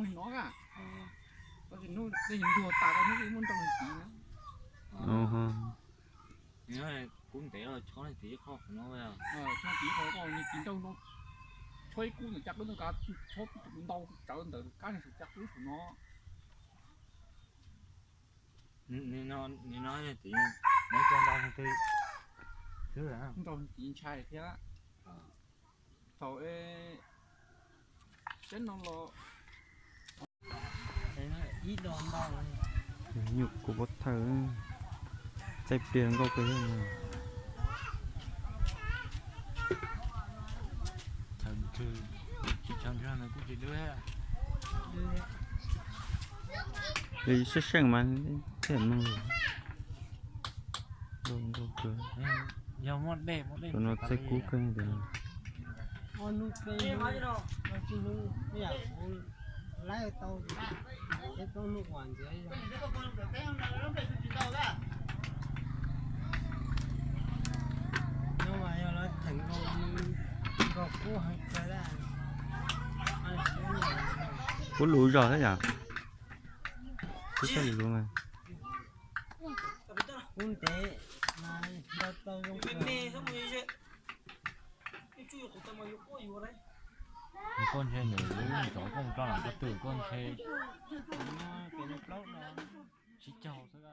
nrog li no na. Tab sis hnub tej hnub ntuag tas tau hnub twb muab nrau leej txiv na. Kuv ntev los chob leej txiv ib qho no, chob txiv qho ko ni txiv nrau no, chob ib kub ntawm caj qwb ntawm kav, chob ntau tsawv ntawm kab saum caj qwb saum no. Nim no txiv, neb coj nrau leej twg xwb? Nrau txiv ntshai thiab. Thaum seb no los nyuam qhuav pov thawj, txaij pliag nkauj kawg. Li seb seej mas thiaj mloog nkauj kawg. Tus no txaij kub kawg tiag. Kub lus zog thiab yom? Kub thiaj lus mas. Koj ntshe nws ib tsov koj mus tso lam koj twm koj ntshe sib caug xwb.